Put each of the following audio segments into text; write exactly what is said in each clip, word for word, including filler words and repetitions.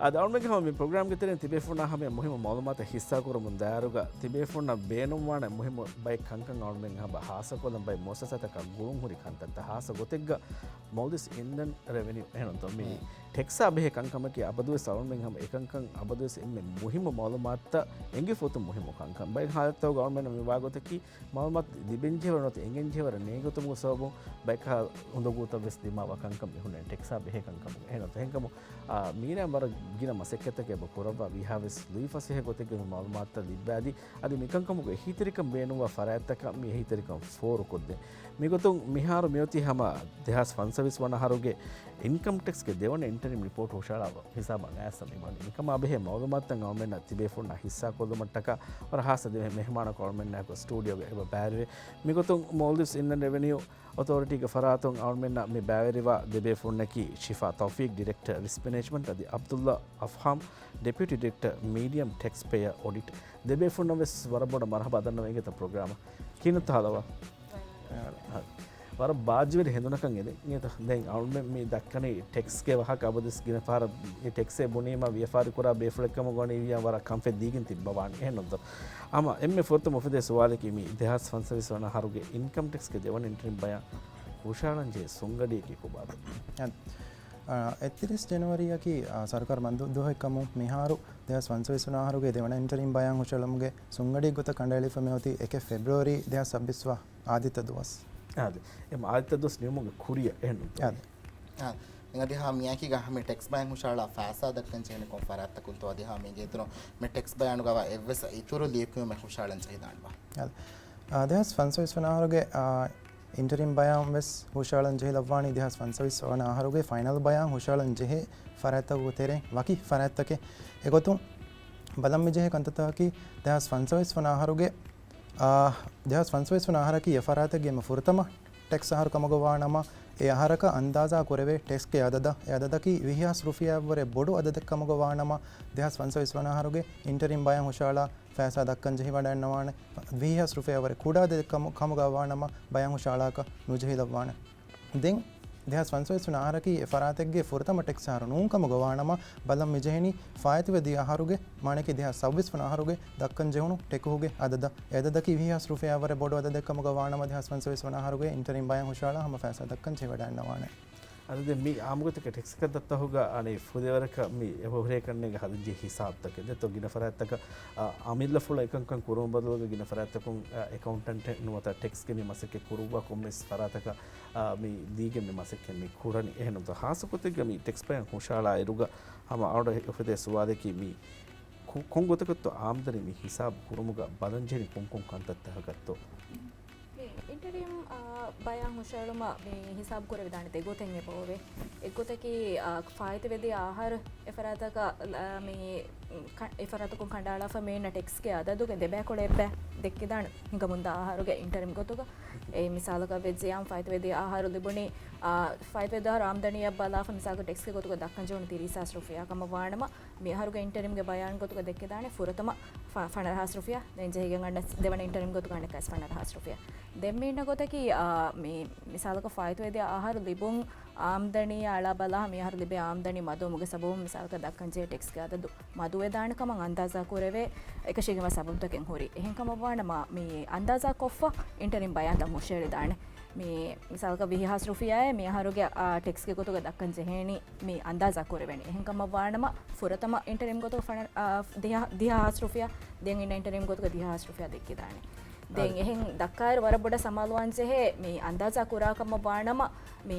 އަދި އަޅުމެންގެ ހަމަ މި ޕްރޮގްރާމްގެ ތެރެއިން ތިބޭފުޅުންނާ ހަމަޔަށް މުހިއްމު މައުލޫމާތެއް ހިއްސާކުރަމުން ދާއިރުގަ ތިބޭފުޅުންނަށް ބޭނުންވާނެ މުހިއްމު ބައެއް ކަންކަން އަޅުމެން ހަމަ ހާއްސަކޮށްލަން ބައެއް މުއައްސަސާތަކާ ގުޅުން ހުރި ކަންތައްތައް ހާއްސަ ގޮތެއްގަ މޯލްޑިވްސް އިންލެންޑް ރެވެނިއު އެހެންތޯ މި ޓެކްސާ ބެހޭ ކަންކަމަކީ އަބަދުވެސް އަޅުމެން ހަމަ އެކަންކަން އަބަދުވެސް އެންމެ މުހިއްމު މައުލޫމާތުތައް އެނގިފޮތުން މުހިއްމު ކަންކަން. ބައެއް ހާލަތްތަކުގަ އަޅުމެންނަށް މި ވާގޮތަކީ މައުލޫމާތު ލިބެންޖެހޭވަރު ނުވަތަ އެނގެންޖެހޭވަރު ނޭނގިގަތުމުގެ ސަބަބުން ބައެއްކަހަލަ އުނދަގޫތައް ވެސް ދިމާވާ ކަންކަން މި ހުންނަނީ ޓެކްސާ ބެހޭ ކަންކަމުގަ އެހެންތޯ. އެހެންކަމުން އާ، މީނަ ވަރަށް ގިނަ މަސައްކަތްތަކެއް އެބަ ކުރައްވާ ވީހާވެސް ލުއިފަސޭހަ ގޮތެއްގެ މައުލޫމާތުތައް ލިއްބާދީ، އަދި މިކަންކަމުގެ އެހީތެރިކަން ބޭނުންވާ ފަރާތްތަކަށް މި އެހީތެރިކަން ފޯރުކޮށްދޭ. މިގޮތުން މިހާރު މިއޮތީ ހަމަ ދެހާސް ފަންސަވީސް ވަނަ އަހަރުގެ އިންކަމް ޓެކްސްގެ ދެވަނަ އިންޓަރިމް ރިޕޯޓް ހުށަހަޅާ ހިސާބަށް އައިސް މި ވަނީ. މިކަމާ ބެހޭ މައުލޫމާތުތައް އަޅުމެންނަށް ތިބޭފުޅުންނާ ހިއްސާކޮށްލުމަށްޓަކާ ވަރަށް ހާއްސަ ދެ މެހެމާނަކު އަޅުމެންނާއެކު ސްޓޫޑިއޯގަ އެބަ ބައިވެރިވޭ. މިގޮތުން މޯލްޑިވްސް އިންލެންޑް ރެވެނިއު އޮތޯރިޓީގެ ފަރާތުން އަޅުމެންނަށް މި ބައިވެރިވާ ދެބޭފުޅުންނަކީ ޝިފާ ތައުފީޤް، ޑިރެކްޓަރ ރިސްކް މެނޭޖްމަންޓް، އަދި ޢަބްދުﷲ އަފްހާމް، ޑެޕިއުޓީ ޑިރެކްޓަރ، މީޑިއަމް ޓެކްސް ޕޭޔަރ އޮޑިޓް. ދެބޭފުޅުންނަށް ވެސް ވަރަށް ބޮޑަށް މަރުޙަބާ ދަންނަވަން. އިނގޭތަ ޕްރޮގްރާމަށް ކިހިނެއްތަ ހާލު؟ ވަރަށް ބާއްޖަވެރި ހެނދުނަކަށް އެދެން. އިނގޭތަ؟ ދެން އަޅުމެން މި ދައްކަނީ ޓެކްސްގެ ވާހަކަ އަބަދުވެސް ގިނަ ފަހަރަށް އެ ޓެކްސްއެއް ބުނީމަ ވިޔަފާރި ކުރާ ބޭފުޅެއްކަމުގަ ވަނީ ވިޔަ ވަރަށް ކަންފަތް ދީގެން ތިއްބަވާނެ. އެހެންނުތޯ؟ ހަމަ އެންމެ ފުރަތަމަ އުފެދޭ ސުވާލަކީ މި ދެހާސް ފަންސަވީސް ވަނަ އަހަރުގެ އިންކަމް ޓެކްސްގެ ދެވަނަ އިންޓަރިމް ބަޔާން ހުށަހަޅަންޖެހޭ ސުންގަޑިއަކީ ކޮބާތޯ؟ އަ، އެއްތިރީސް ޖެނުއަރީއަކީ، އަ، ސަރުކާރު ބަންދު ދުވަހެއްކަމުން މިހާރު ދެހާސް ފަންސަވީސް ވަނަ އަހަރުގެ ދެވަނަ އިންޓަރިމް ބަޔާން ހުށަހެޅުމުގެ ސުންގަޑި ގޮތަށް ކަނޑައެޅިފަ މިއޮތީ އެކެއް ފެބްރުއަރީ ދެހާސް ސައްބީސް ވަނަ އާދިއްތަ ދުވަސް. އާދެ، އެ އާދިއްތަ ދުވަސް ނިމުމުގެ ކުރިއަށް އެހެންނުތޯ؟ އާދެ. އާ، ދެން އަދި ހާ މިއާއެކީގަ ހަމަ ޓެކްސް ބަޔާން ހުށަހަޅާ ފައިސާ ދައްކަން ޖެހޭނެ ކޮން ފަރާތްތަކުންތޯ އަދި ހާ މީގެ އިތުރުން މި ޓެކްސް ބަޔާނުގަވާ އެއްވެސް އިތުރު ލިޔެކިޔުމެއް ހުށަހަޅަން ޖެހިދާނެބާ؟ އާދެ. އާ، ދެހާސް ފަންސަވީސް ވަނަ އަހަރުގެ، އާ، އިންޓަރިމް ބަޔާން ވެސް ހުށަހަޅަން ޖެހިލައްވާނީ ދެހާސް ފަންސަވީސް ވަނަ އަހަރުގެ ފައިނަލް ބަޔާން ހުށަހަޅަން ޖެހޭ ފަރާތްތަކުގެ ތެރެއިން ވަކި ފަރާތްތަކެއް. އެގޮތުން ބަލަން މިޖެހޭ ކަންތައްތަކަކީ ދެހާސް ފަންސަވީސް ވަނަ އަހަރުގެ، އާ، ދެހާސް ފަންސަވީސް ވަނަ އަހަރަކީ އެ ފަރާތެއްގެ އެންމެ ފުރަތަމަ ޓެކްސް އަހަރު ކަމުގަ ވާނަމަ، އެ އަހަރަކަށް އަންދާޒާ ކުރެވޭ ޓެކްސްގެ އަދަދަށް، އެ އަދަދަކީ ވިހި ހާސް ރުފިޔާއަށްވުރެ ބޮޑު އަދަދެއް ކަމުގަ ވާނަމަ، ދެހާސް ފަންސަވީސް ވަނަ އަހަރުގެ އިންޓަރިމް ބަޔާން ހުށަހަޅާ ފައިސާ ދައްކަން ޖެހިވަޑައިގަންނަވާނެ. ވިހި ހާސް ރުފިޔާއަށްވުރެ ކުޑަ އަދަދެއް ކަމު، ކަމުގަ ވާނަމަ، ބަޔާން ހުށަހަޅާކަށް ނުޖެހިލައްވާނެ. ދެން ދެހާސް ފަންސަވީސް ވަނަ އަހަރަކީ އެ ފަރާތެއްގެ ފުރަތަމަ ޓެކްސް އަހަރު ނޫން ކަމުގަ ވާނަމަ، ބަލަން މިޖެހެނީ ފާއިތުވެދިޔަ އަހަރުގެ، މާނައަކީ ދެހާސް ސައްބީސް ވަނަ އަހަރުގެ ދައްކަން ޖެހުނު ޓެކުހުގެ އަދަދަށް. އެ އަދަދަކީ ވިހި ހާސް ރުފިޔާއަށްވުރެ ބޮޑު އަދަދެއް ކަމުގަ ވާނަމަ، ދެހާސް ފަންސަވީސް ވަނަ އަހަރުގެ އިންޓަރިމް ބަޔާން ހުށަހަޅާ ހަމަ ފައިސާ ދައްކަން ޖެހިވަޑައިގަންނަވާނެ. އަދި ދެން މި އާއްމުގޮތަކަށް ޓެކްސް ކަންތައްތަކުގަ އަނެއް ފުދޭވަރަކަށް މި އެބަހުރޭ ކަންނޭނގެ ހަދަންޖެހޭ ހިސާބުތަކެއް ދެއްތޯ ގިނަ ފަރާތްތަކަށް، އަ، އަމިއްލަފުޅަށް އެކަންކަން ކުރުމުގެ ބަދަލުގަ ގިނަ ފަރާތްތަކުން، އަ، އެކައުންޓެންޓެއް ނުވަތަ ޓެކްސްގެ މި މަސައްކަތް ކުރުއްވާ ކޮންމެސް ފަރާތަކަށް، އަ، މި ދީގެން މި މަސައްކަތް މި ކުރަނީ. އެހެންނުތޯ ހާއްސަ ގޮތެއްގަ މި ޓެކްސް ބަޔާން ހުށަހަޅާ އިރުގަ ހަމަ އަޅުގަނޑަށް އުފެދޭ ސުވާލަކީ މި ކޮ-، ކޮން ގޮތަކަށްތޯ އާމްދަނީ މި ހިސާބު ކުރުމުގަ ބަލަންޖެހެނީ ކޮންކޮން ކަންތައްތަކަކަށްތޯ؟ މި އިންޓަރިމް، އާ، ބަޔާން ހުށަހެޅުމަށް މި ހިސާބު ކުރެވިދާނެ ދެ ގޮތެއް އެބައޮވޭ. އެއްގޮތަކީ، އާ، ފާއިތުވެދިޔަ އަހަރު އެފަރާތަކަށް، އާ، މި، ކަ-، އެފަރާތަކުން ކަނޑައަޅާފަ މީނަ ޓެކްސްގެ އަދަދުގެ ދެބައިކުޅަ އެއްބައި ދެއްކިދާނެ ހިނގަމުންދާ އަހަރުގެ އިންޓަރިމް ގޮތުގަ. އެ މިސާލަކަށް ވެއްޖެޔާމު ފާއިތުވެދިޔަ އަހަރު ލިބުނީ، އާ، ފާއިތުވެދިޔަ އަހަރު އާމްދަނީއަށް ބަލާފަ މިސާލަކަށް ޓެކްސްގެ ގޮތުގަ ދައްކަން ޖެހުނު ތިރީސް ހާސް ރުފިޔާ ކަމަށް ވާނަމަ، މި އަހަރުގެ އިންޓަރިމްގެ ބަޔާން ގޮތުގަ ދެއްކިދާނެ ފުރަތަމަ ފަ-، ފަނަރަ ހާސް ރުފިޔާ، ދެން ޖެހިގެން އަންނަ ދެވަނަ އިންޓަރިމް ގޮތުގަ އަނެއްކާވެސް ފަނަރަ ހާސް ރުފިޔާ. ދެން މީނަ ގޮތަކީ، އާ، މި މިސާލަކަށް ފާއިތުވެދިޔަ އަހަރު ލިބުން އާމްދަނީ އަޅާ ބަލާ މި އަހަރު ލިބޭ އާމްދަނީ މަދުވުމުގެ ސަބަބުން މިސާލަކަށް ދައްކަންޖެހޭ ޓެކްސްގެ އަދަދު މަދުވެދާނެ ކަމަށް އަންދާޒާ ކުރެވޭ އެކަށީގެންވާ ސަބަބުތަކެއް ހުރި. އެހެންކަމަށްވާނަމަ މި އަންދާޒާކޮށްފަ އިންޓަރިމް ބަޔާންތައް ހުށައެޅިދާނެ. މި މިސާލަކަށް ވިހި ހާސް ރުފިޔާއޭ މި އަހަރުގެ، އާ، ޓެކްސްގެ ގޮތުގަ ދައްކަން ޖެހޭނީ މި އަންދާޒާ ކުރެވެނީ. އެހެންކަމަށްވާނަމަ ފުރަތަމަ އިންޓަރިމް ގޮތުގަ ފަނަ-، އާ، ދިހަ-، ދިހަ ހާސް ރުފިޔާ، ދެން އިންނަ އިންޓަރިމް ގޮތުގަ ދިހަ ހާސް ރުފިޔާ ދެއްކިދާނެ. ދެން އަދި. އެހެން ދައްކާއިރު ވަރަށް ބޮޑަށް ސަމާލުވާން ޖެހޭ މި އަންދާޒާ ކުރާކަމަށް ވާނަމަ، މި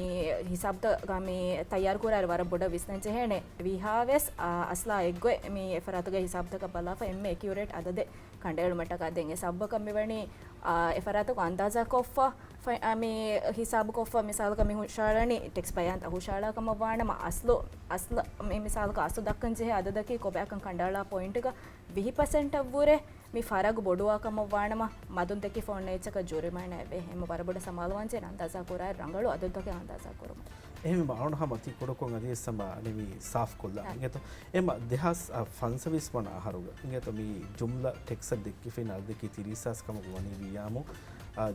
ހިސާބުތައް މި ތައްޔާރު ކުރާއިރު ވަރަށް ބޮޑަށް ވިސްނަން ޖެހޭނެ. ވީހާވެސް، އާ، އަސްލާ އެއްގޮތް މި އެފަރާތުގެ ހިސާބުތަކަށް ބަލާފަ އެންމެ އެކިއުރޭޓް އަދަދެއް ކަނޑައެޅުމަށްޓަކާ. ދެން އެ ސަބަބަކަށް މިވަނީ، އާ، އެފަރާތަކު އަންދާޒާކޮށްފަ، ފަ-، އާ، މި ހިސާބުކޮށްފަ މިސާލަކަށް މި ހުށަހަޅަނީ ޓެކްސް ބަޔާންތައް ހުށަހަޅާ ކަމަށް ވާނަމަ އަސްލު، އަސްލު، މި މިސާލަކަށް އަސްލު ދައްކަން ޖެހޭ އަދަދަކީ ކޮބާކަން ކަނޑައަޅާ ޕޮއިންޓްގަ ވިހި ޕަސެންޓަށްވުރެ މި ފަރަގު ބޮޑުވާ ކަމަށް ވާނަމަ، މަދުން ދެއްކި ފޯން އެއްޗަކަށް ޖުރިމާނާއެއް ވޭ. އެހެން ވަރަށް ބޮޑަށް ސަމާލުވާންޖެހޭ އަންދާޒާ ކުރާއިރު ރަނގަޅު އަދަދުތަކެއް އަންދާޒާ ކުރުމަށް. އެހެންވީމަ އަޅުގަނޑު ހަމަ ތި ކުޑަކޮށް އަދިވެސް ހަމަ އަނެއް މި ސާފުކޮށްލާ. އާ. އިނގޭތޯ؟ އެމަ ދެހާސް ފަންސަވީސް ވަނަ އަހަރުގަ އިނގޭތޯ މި ޖުމްލަ ޓެކްސްއަށް ދެއްކިފިން އަދަދަކީ ތިރީސް ހާސް ކަމަކު ވަނީ ވިއްޔާމު،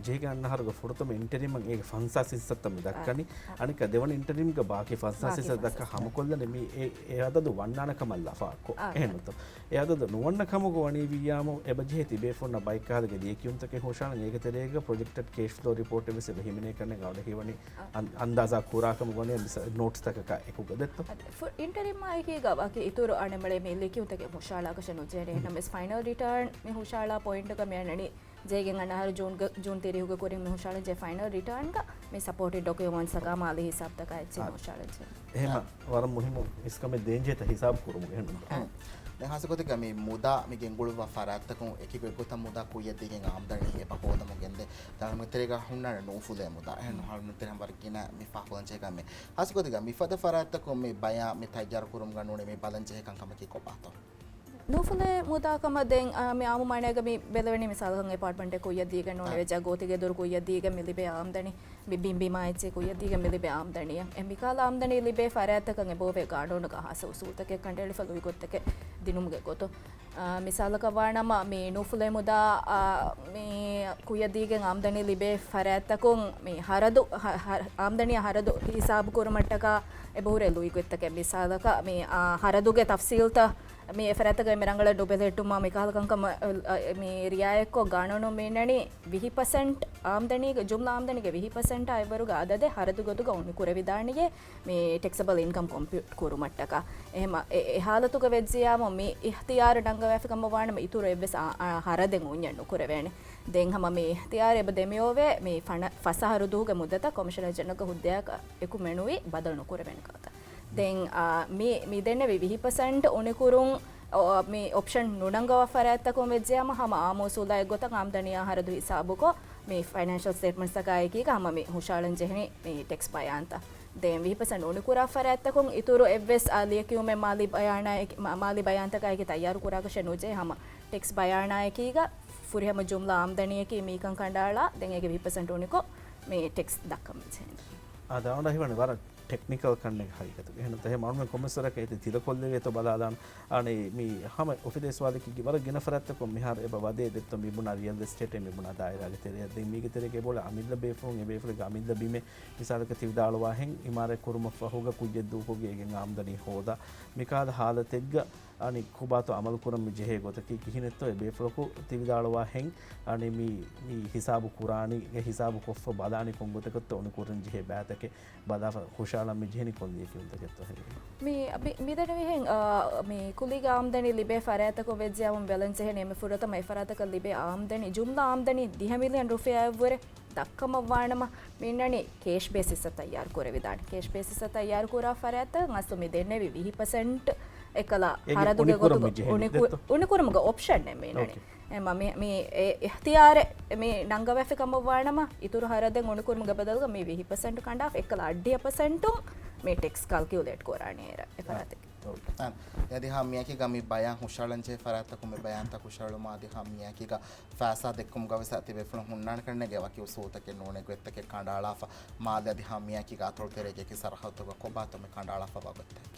ޖެހިގެން އަންނަ އަހަރުގެ ފުރަތަމަ އިންޓަރިމަށް އޭގެ ފަންސާސް ހިއްސަތައް މި ދައްކަނީ. އަނެއްކާ ދެވަނަ އިންޓަރިމްގެ ބާކީ ފަންސާސް ހިއްސަ ދައްކާ ހަމަކޮށްލަނީ މި އެ އަދަދު ވަންނާނެ ކަމަށް ލަފާކޮށް. އެހެންނުތޯ؟ އެ އަދަދު ނުވަންނަ ކަމުގަ ވަނީ ވިއްޔާމު އެބަ ޖެހޭ ތިބޭފުޅުންނަށް ބައެއްކަހަލަ ލިޔެކިޔުންތަކެއް ހުށަހަޅަން. އޭގެ ތެރޭގަ ޕްރޮޖެކްޓެޑް ކޭޝް ފްލޯ ރިޕޯޓެއް ވެސް އެބަ ހިމެނޭ ކަންނޭނގެ އަވަޑަ ހީވަނީ އަން-، އަންދާޒާ ކުރާ ކަމަށް ވަނީ މިސާ ނޯޓްސްތަކަކާ އެކުގަ ދެއްތޯ؟ ފު-، އިންޓަރިމްއާއެކީގަ ވަކި އިތުރު އަނެއް މަޅެ މި ލިޔެކިޔުންތަކެއް ހުށަހަޅާކަށެއް ނުޖެހޭނެ. ނަމަވެސް ފައިނަލް ރިޓާން މި ހުށަހަޅާ ޕޮއިންޓުގަ މި އަންނަނީ ޖެހިގެން އަންނަ އަހަރު ޖޫންގަ-، ޖޫން ތިރީހުގެ ކުރިން މި ހުށަހަޅަން ޖެހޭ ފައިނަލް ރިޓާންގަ މި ސަޕޯޓެޑް ޑޮކިއުމަންޓްސްއަކާ މާލީ ހިސާބުތަކާ އެއްޗެއް ހުށަހަޅަން ޖެހޭ. އެހެމަ ވަރަށް މުހިއްމު އިސްކަމެއް ދޭންޖެހޭތަ ހިސާބު ކުރުމުގެ ހެން. ދެން ހާސް ގޮތެއްގަ މި މުދާ މި ގެންގުޅުއްވާ ފަރާތްތަކުން އެކި ގޮތްގޮތަށް މުދާ ކުއްޔަށްދީގެން އާމްދަނީ އެބަ ހޯދަމުން ގެންދޭ. ދާނަމުގެ ތެރޭގަ ހުންނާނެ ނޫފުލޭ މުދާ. އެހެން ނޫހާލުން ތެރެ ހަމަ ވަރަށް ގިނަ މި ފާހަގަކޮށްލަން ޖެހޭ ކަމެއް. ހާސް ގޮތެއްގަ މިފަދަ ފަރާތްތަކުން މި ބަޔާ މި ތައްޔާރު ކުރުމުގަ ނޫނީ މި ބަލަން ޖެހޭ ކަންކަމަކީ ކޮބާތޯ؟ ނޫފުލޭ މުދާ ކަމަށް ދެން، އާ، މި އާއްމު މާނައިގަ މި ބެލެވެނީ މިސާލަކަށް އެޕާޓްމަންޓެއް ކުއްޔަށް ދީގެން ނޫނީ ވެއްޖާ ގޯތިގެ ދޮރު ކުއްޔަށް ދީގެން މި ލިބޭ އާމްދަނީ، މި ބިން ބިމާ އެއްޗެއް ކުއްޔަށް ދީގެން މި ލިބޭ އާމްދަނީއަށް. އެ މިކަހަލަ އާމްދަނީ ލިބޭ ފަރާތްތަކަށް އެބައޮވޭ ގާނޫނުގަ ހާއްސަ އުސޫލުތަކެއް ކަނޑައެޅިފަ ލުއިގޮތްތަކެއް ދިނުމުގެ ގޮތުން. އާ، މިސާލަކަށް ވާނަމަ މި ނޫފުލޭ މުދާ، އާ، މި ކުއްޔަށް ދީގެން އާމްދަނީ ލިބޭ ފަރާތްތަކުން މި ހަރަދު، ހަ-، ހަ-، އާމްދަނީއާ ހަރަދު ހިސާބު ކުރުމަށްޓަކާ އެބަހުރޭ ލުއިގޮތްތަކެއް. މިސާލަކަށް މި، އާ، ހަރަދުގެ ތަފްސީލްތައް މި އެ ފަރާތަކަށް މި ރަނގަޅަށް ނުބެލެހެއްޓުމާ މިކަހަލަ ކަންކަމަށް، އަ، މި ރިއާޔަތްކޮށް ގާނޫނުން މި އިންނަނީ ވިހި ޕަސެންޓް އާމްދަނީގެ، ޖުމްލަ އާމްދަނީގެ ވިހި ޕަސެންޓާ އެއްވަރުގެ އަދަދެއް ހަރަދު ގޮތުގަ އުނިކުރެވިދާނެޔޭ މި ޓެކްސަބަލް އިންކަމް ކޮމްޕިއުޓް ކުރުމަށްޓަކާ. އެހެމަ އެ، އެ ހާލަތުގަ ވެއްޖިޔާމު މި އިހްތިޔާރު ނަންގަވާފި ކަމަށް ވާނަމަ އިތުރު އެއްވެސް އާ، އާ، ހަރަދެއް އުންޏެއް ނުކުރެވޭނެ. ދެން ހަމަ މި އިހްތިޔާރު އެބަ ދެމިއޮވޭ މި ފަނަ-، ފަސް އަހަރު ދުވަހުގެ މުއްދަތަށް ކޮމިޝަނަރ ޖެނެރަލްގެ ހުއްދަޔަކަށް އެކު މެނުވީ ބަދަލު ނުކުރެވޭނެ ކަމަށް. ދެން، އާ، މި، މި ދެންނެވި ވިހި ޕަސެންޓް އުނިކުރުން، އޮ، މި އޮޕްޝަން ނުނަންގަވާ ފަރާތްތަކުން ވެއްޖެއާމަ ހަމަ އާއްމު އުސޫލާ އެއްގޮތަށް އާމްދަނީއާ ހަރަދު ހިސާބުކޮށް، މި ފައިނޭންޝަލް ސްޓޭޓްމަންޓްސްތަކާ އެކީގަ ހަމަ މި ހުށަހަޅަން ޖެހެނީ މި ޓެކްސް ބަޔާންތައް. ދެން ވިހި ޕަސެންޓް އުނިކުރާ ފަރާތްތަކުން އިތުރު އެއްވެސް، އާ، ލިޔެކިޔުމެއް މާލީ ބަޔާނާއެކި-، މާ-، މާލީ ބަޔާންތަކާއެކީ ތައްޔާރު ކުރާކަށެއް ނުޖެހޭ ހަމަ ޓެކްސް ބަޔާނާއެކީގަ ފުރިހަމަ ޖުމްލަ އާމްދަނީއަކީ މީކަން ކަނޑައަޅާ، ދެން އޭގެ ވިހި ޕަސެންޓް އުނިކޮށް، މި ޓެކްސް ދައްކަން މި ޖެހޭނެ. އާ، ދާ އޮންނަ ހީވަނީ ވަރަށް ޓެކްނިކަލް ކަންނެއް ހަގީގަތުގަ. އެހެން ތަހެ މަނުމެން ކޮމެސްވަރަކަށް އެތި ތިލަކޮށްލެވޭތޯ ބަލާލާން. އާނީ މި ހަމަ އޮފީހު ދޭސްވާލެކީގެ ވަރަށް ގިނަ ފަރާތްތަކުން މިހާރު އެބަ ވަދޭ ދެއްތޯ މި ބުނާ ރިއަލް އެސްޓޭޓެއް މި ބުނާ ދާއިރާގެ ތެރެއަށް. ދެން މީގެ ތެރޭގަ އެބައުޅޭ އަމިއްލަ ބޭފުޅުން އެ ބޭފުޅެއްގެ އަމިއްލަ ބިމެއް މިސާލަކަށް ތި ވިދާޅުވާހެން އިމާރާތް ކުރުމަށްފަހުގަ ކުއްޔަށް ދޫކޮށްގެން އޭގެން އާމްދަނީ ހޯދާ. މިކަހަލަ ހާލަތެއްގަ އަނި ކޮބާތޯ އަމަލު ކުރަން މި ޖެހޭ ގޮތަކީ ކިހިނެއްތޯ އެ ބޭފުޅަކު ތި ވިދާޅުވާހެން އަނި މި، މި ހިސާބު ކުރާނީ، އެ ހިސާބު ކޮށްފަ ބަލާނީ ކޮން ގޮތަކަށްތޯ އުނިކުރަން ޖެހޭ ބައިތަކެއް ބަލާފަ ހުށަހަޅަން މި ޖެހެނީ ކޮން ލިޔެކިޔުންތަކެއްތޯ ހެން. މި، މި، މިދެންނެވިހެން، އާ، މި ކުލީގެ އާމްދަނީ ލިބޭ ފަރާތްތަކުން ވެއްޖެއަމުން ބެލެންސް ޖެހެނީ އެންމެ ފުރަތަމަ އެ ފަރާތަކަށް ލިބޭ އާމްދަނީ، ޖުމްލަ އާމްދަނީ ދިހަ މިލިއަން ރުފިޔާއަށްވުރެ ދައްކަމަށްވާނަމަ، މި އިންނަނީ ކޭޝް ބޭސިސްއަށް ތައްޔާރު ކުރެވިދާނެ. ކޭޝް ބޭސިސްއަށް ތައްޔާރު ކުރާ ފަރާތްތައް އަސްލު މި ދެންނެވި ވިހި ޕަސެންޓް އެކަލަ އޭގެ ހަރަދުގެ އުނިކުރަން ގޮތުގަ މި ޖެހެނީ އުނިކު-، ދެއްތޯ؟ އުނިކުރުމުގެ އޮޕްޝަން އެއް މި އިންނަނީ. އޯކޭ. އެމަ މި، މި އެ އިހްތިޔާރެއް މި ނަންގަވާފި ކަމަށް ވާނަމަ، އިތުރު ހަރަދެއް އުނިކުރުމުގެ ބަދަލުގަ މި ވިހި ޕަސެންޓް ކަނޑާފަ އެކަލަ އަށްޑިހަ ޕަސެންޓުން މި ޓެކްސް ކަލްކިއުލޭޓް ކުރާނީ އޭރަށް އެ ފަރާތެއް. އާ، އަދި ހަމަ މިއަކީގަ މި ބަޔާން ހުށަހަޅަންޖެހޭ ފަރާތްތަކުން މި ބަޔާންތައް ހުށަހެޅުމާ އަދި ހަމަ މިއަކީގަ ފައިސާ ދެއްކުމުގަވެސް ތިބޭފުޅުން ހުންނާނެ ކަންނޭނގެ ވަކި އުސޫލުތަކެއް ނޫނޭ ގޮތްތަކެއް ކަނޑައަޅާފަ، މާލެ އަދި ހަމަ މިއަކީގަ އަތޮޅު ތެރޭގެ އެކި ސަރަހައްދުގަ ކޮބާތޯ މި ކަނޑައަޅާފަވާ ގޮތްތަކެއް.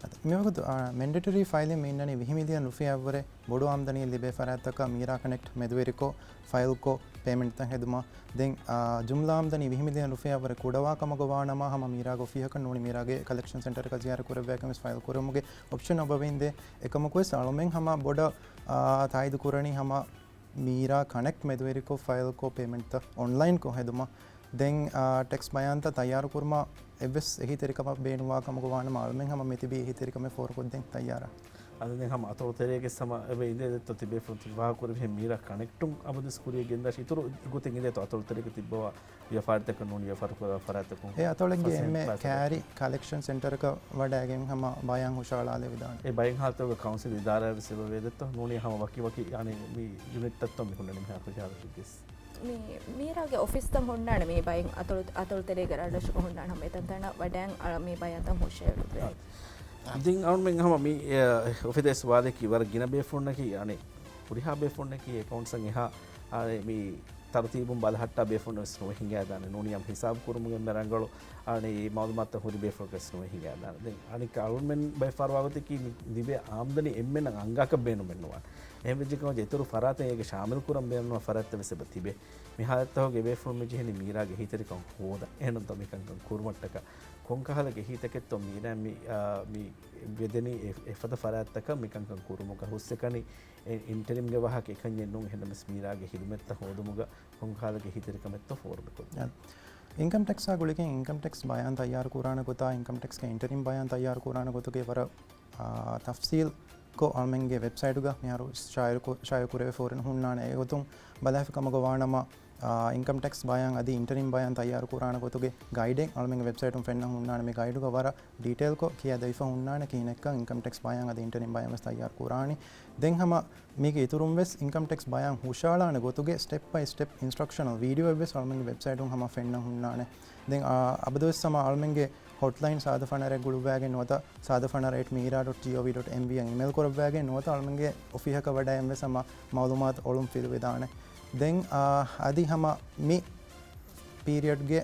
އަދި މިވަގުތު، އާ، މެންޑެޓަރީ ފައިލިން މި އިންނަނީ ވިހި މިލިއަން ރުފިޔާއަށްވުރެ ބޮޑު އާމްދަނީ ލިބޭ ފަރާތްތަކަށް މީރާ ކަނެކްޓް މެދުވެރިކޮށް، ފައިލްކޮށް، ޕޭމެންޓްތައް ހެދުމަށް. ދެން، އާ، ޖުމްލަ އާމްދަނީ ވިހި މިލިއަން ރުފިޔާއަށްވުރެ ކުޑަވާ ކަމަކަށް ވާނަމަ، ހަމަ މީރާގެ އޮފީހަކަށް ނޫނީ މީރާގެ ކަލެކްޝަން ސެންޓަރަކަށް ޒިޔާރަތް ކުރެއްވާކަށް ވެސް ފައިލް ކުރުމުގެ އޮޕްޝަން އޮބަވެއިންދޭ. އެކަމަކުވެސް އަޅުމެން ހަމަ ބޮޑަށް، އާ، ތާއީދު ކުރަނީ ހަމަ މީރާ ކަނެކްޓް މެދުވެރިކޮށް ފައިލްކޮށް ޕޭމެންޓްތައް އޮންލައިންކޮށް ހެދުމަށް. ދެން، އާ، ޓެކްސް ބަޔާންތައް ތައްޔާރުކުރުމަށް އެއްވެސް އެހީތެރިކަމެއް ބޭނުންވާ ކަމަކަށް ވާނަމަ، އަޅުމެން ހަމަ މިތިބީ އެހީތެރިކަމެއް ފޯރުކޮށްދޭން ތައްޔާރަށް. އަދި ދެން ހަމަ އަތޮޅު ތެރޭގެ ސަމާ އެބަ އިނދޭ ދެއްތޯ ތިބޭފުޅުން ތި ވާހަކަ ކުރެވިހެން މީރާ ކަނެކްޓުން އަބަދުވެސް ކުރިޔަށް ގެންދާށި. އިތުރު ގޮތެއް އިނދޭތޯ އަތޮޅު ތެރޭގަ ތިއްބަވާ ވިޔަފާރިތަކަށް ނޫނީ ވިޔަފާރި ކުރާ ފަރާތްތަކުން އެ އަތޮޅެއްގެ ފަސޭހަ އެންމެ ފައިސާ ކާރި ކަލެކްޝަން ސެންޓަރަކަށް ވަޑައިގެން ހަމަ ބަޔާން ހުށަހަޅާލެވިދާނެ. އެ ބައެއް ހާލަތުގަ ކައުންސިލް އިދާރާ ވެސް އެބަ ވޭ ދެއްތޯ ނޫނީ ހަމަ ވަކި ވަކި އަނެއް މި ޔުނިޓްތައްތޯ މި ހުންނަނީ މިހާރު ހުށަހަޅުއްވިގެސް. މި މީރާގެ އޮފީސްތައް ހުންނާނެ މި ބައިން އަތޮޅު، އަތޮޅު ތެރޭގެ ރަށްރަށުގަ ހުންނާނެ ހަމަ އެތަންތަނަށް ވަޑައިން އަޅަ މި ބަޔާންތައް ހުށަހެޅުއްވޭ. އާ. ދެން އަޅުމެން ހަމަ މި، އެ، އޮފީހު ދޭސް ވާލެކީ ވަރަށް ގިނަ ބޭފުޅުންނަކީ އަނެއް ހުރިހާ ބޭފުޅުންނަކީ އެކައުންޓްސް އަށް އެހާ އަނެއް މި ތަރުތީބުން ބަލަހައްޓާ ބޭފުޅުން ވެސް ނުވެ ހިނގައިދާނެ. ނޫނީ އަމް ހިސާބު ކުރުމުގެ އެންމެ ރަނގަޅު އަނެއް މައުލޫމާތުތައް ހުރި ބޭފުޅަކަށް ވެސް ނުވެ ހިނގައިދާނެ. ދެން އަނެއްކާ އަޅުމެން ބައެއް ފަހަރު ވާގޮތަކީ މި ލިބޭ އާމްދަނީ އެންމެނަށް އަންގާކަށް ބޭނުމެއް ނުވާނެ. އެހެން ވެއްޖެކަމަށް އިތުރު ފަރާތެއް އޭގެ ޝާމިލް ކުރަން ބޭނުންވާ ފަރާތްތައް ވެސް އެބަ ތިބޭ. މި ހާލަތްތަކުގެ ބޭފުޅުން މި ޖެހެނީ މީރާގެ އެހީތެރިކަން ހޯދަން. އެހެންނަމަ މިކަންކަން ކުރުމަށްޓަކާ ކޮންކަހަލަ އެހީތަކެއްތޯ މީރާ މި، އާ، މި ވެދެނީ އެ، އެފަދަ ފަރާތްތަކަށް މިކަންކަން ކުރުމުގަ ހުސްއެކަނި އިންޓަރިމްގެ ވާހަކަ އެކަންޏެއް ނޫން. އެހެންނަމަވެސް މީރާގެ ހިދުމަތްތައް ހޯދުމުގަ ކޮންކަހަލަ އެހީތެރިކަމެއްތޯ ފޯރުމިކޮށްދޭ. އިންކަމް ޓެކްސާ ގުޅިގެން އިންކަމް ޓެކްސް ބަޔާން ތައްޔާރު ކުރާނެ ގޮތާ، އިންކަމް ޓެކްސްގެ އިންޓަރިމް ބަޔާން ތައްޔާރު ކުރާނެ ގޮތުގެ ވަރަށް، އާ، ތަފްސީލް ކޮށް އަޅުމެންގެ ވެބްސައިޓުގަ މިހާރު ޝާއިރު ކު-، ޝާއިރު ކުރެވިފަ ހުންނާނެ. އެގޮތުން ބަލާފި ކަމުގަ ވާނަމަ، އާ، އިންކަމް ޓެކްސް ބަޔާން އަދި އިންޓަރިމް ބަޔާން ތައްޔާރު ކުރާނެ ގޮތުގެ ގައިޑެއް އަޅުމެންގެ ވެބްސައިޓުން ފެންނަ ހުންނާނެ. މި ގައިޑުގަ ވަރަށް ޑީޓެއިލްކޮށް ކިޔަދެވިފަ ހުންނާނެ ކިހިނެއްކަން އިންކަމް ޓެކްސް ބަޔާން އަދި އިންޓަރިމް ބަޔާން ވެސް ތައްޔާރު ކުރާނީ. ދެން ހަމަ މީގެ އިތުރުން ވެސް އިންކަމް ޓެކްސް ބަޔާން ހުށައަޅާނެ ގޮތުގެ ސްޓެޕް ބައި ސްޓެޕް އިންސްޓްރަކްޝަނަލް ވީޑިއޯއެއް ވެސް އަޅުމެންގެ ވެބްސައިޓުން ހަމަ ފެންނަ ހުންނާނެ. ދެން، އާ، އަބަދުވެސް ހަމަ އަޅުމެންގެ ހޮޓްލައިން ސާދަ ފަނަރައެއް ގުޅުއްވައިގެން ނުވަތަ ސާދަ ފަނަރަ އެޓް މީރާ ޑޮޓް ޖީއޯވީ ޑޮޓް އެމްވީ އަށް އީމެއިލް ކުރައްވައިގެން ނުވަތަ އަޅުމެންގެ އޮފީހަކަށް ވަޑައިގެން ވެސް ހަމަ މައުލޫމާތު އޮޅުން ފިލުވިދާނެ. ދެން، އާ، އަދި ހަމަ މި ޕީރިއަޑްގެ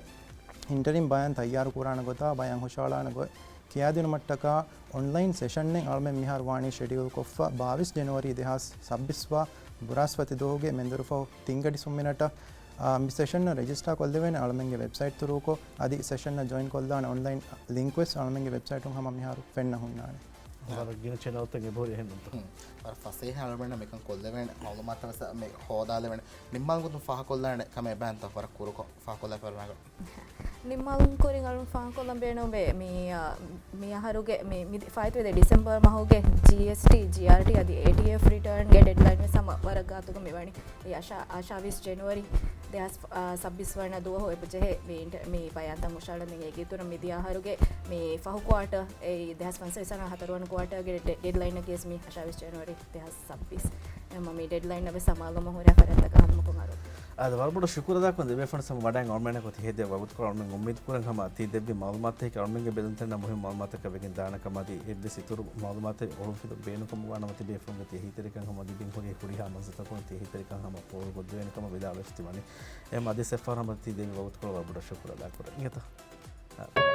އިންޓަރިމް ބަޔާން ތައްޔާރު ކުރާނެ ގޮތާ ބަޔާން ހުށައަޅާނެ ގޮތް ކިޔާދިނުމަށްޓަކާ އޮންލައިން ސެޝަންއެއް އަޅުމެން މިހާރު ވާނީ ޝެޑިއުލް ކޮށްފަ ބާވީސް ޖެނުއަރީ ދެހާސް ސައްބީސް ވާ ބުރާސްފަތި ދުވަހުގެ މެންދުރުފަހު ތިންގަޑި ސުންމިނަޓަށް. އާ، މި ސެޝަންއަށް ރެޖިސްޓާ ކޮށްލެވޭނެ އަޅުމެންގެ ވެބްސައިޓް ތުރޫކޮށް، އަދި ސެޝަންއަށް ޖޮއިން ކޮށްލާނެ އޮންލައިން ލިންކް ވެސް އަޅުމެންގެ ވެބްސައިޓުން ހަމަ މިހާރު ފެންނަ ހުންނާނެ. ވަރަށް ގިނަ ޗެނަލްތައް އެބަހުރި އެހެންނުންތަ؟ ހުން. ވަރަށް ފަސޭހަ އަޅުމެންނަށް މިކަން ކޮށްލެވޭނެ، މައުލޫމާތަށް ވެސް މި ހޯދާލެވޭނެ. ނިންމާލުން ގޮތުން ފާހަގަކޮށްލާނެ ކަމެއް އެބައިންތަ ވަރަށް ކުރުކޮށް ފާހަގަކޮށްލާފަ ވަރަށް ނިންމާލުން ކުރިން އަޅުން ފާހަގަކޮށްލަން ބޭނުންވޭ މި، އާ، މި އަހަރުގެ މި، މި ފާއިތުވެދޭ ޑިސެމްބަރ މަހުގެ ޖީއެސްޓީ، ޖީއާރްޓީ އަދި އޭޓީއެފް ރިޓާންގެ ޑެޑްލައިން ވެސް ހަމަ ވަރަށް ގާތުގަ މިވަނީ. އެ އަށާ-، އަށާވީސް ޖެނުއަރީ ދެހާސް، އާ، ސައްބީސް ވަނަ ދުވަހު އެބަޖެހޭ މި އިންޓަ-، މި ބަޔާންތައް ހުށައަޅަން. ދެން އޭގެ އިތުރަށް މިދިޔަ އަހަރުގެ މި ފަހު ކުއާޓަ، އެ ދެހާސް ފަންސަވީސް ވަނަ ހަތަރު ވަނަ ކުއާޓަގެ ޑެ-، ޑެޑްލައިނަކީ ވެސް މި އަށާވީސް ޖެނުއަރީ ދެހާސް ސައްބީސް. އެ މަ މި ޑެޑްލައިން ވެސް ސަމާލުވުމަށް ހުރިހާ ފަރާތްތަކަށް ހަނދުމަކޮށް އަރު. އާދެ، ވަރަށް ބޮޑަށް ޝުކުރު އަދާކުރަން ދެބޭފުޅުން ހަމަ ވަޑައިގެން އަޅުމެންނަށް ތި ހެދޭ ވަގުތުކޮޅަށް އަޅުމެން އުއްމީދު ކުރަން ހަމަ ތި ދެއްވި މައުލޫމާތުތަކެއް އަޅުމެންގެ ބެލުންތެރިންނަށް މުހިންމު މައުލޫމާތަކަށް ވެގެން ދާނެ ކަމަށް އަދި އެއްވެސް އިތުރު މައުލޫމާތެއް އޮޅުންފިލު ބޭނުންކަމަށް ވާނަމަ ތި ބޭފުޅުންގެ ތި އެހީތެރިކަން ހަމަ ލިބިން ހުރި ހުރިހާ މަންސަތަކުން ތި އެހީތެރިކަން ހަމަ ފޯރުކޮށްދެވޭނެ ކަމަށް ވިދާޅުވެފަ ތިވަނީ. އެހެން އަދި އެއްފަހަރު ހަމަ ތި ދެއްވި ވަގުތުކޮޅަށް ވަރަށް ބޮޑަށް ޝުކުރު އަދާކުރަން. އިނގޭތަ؟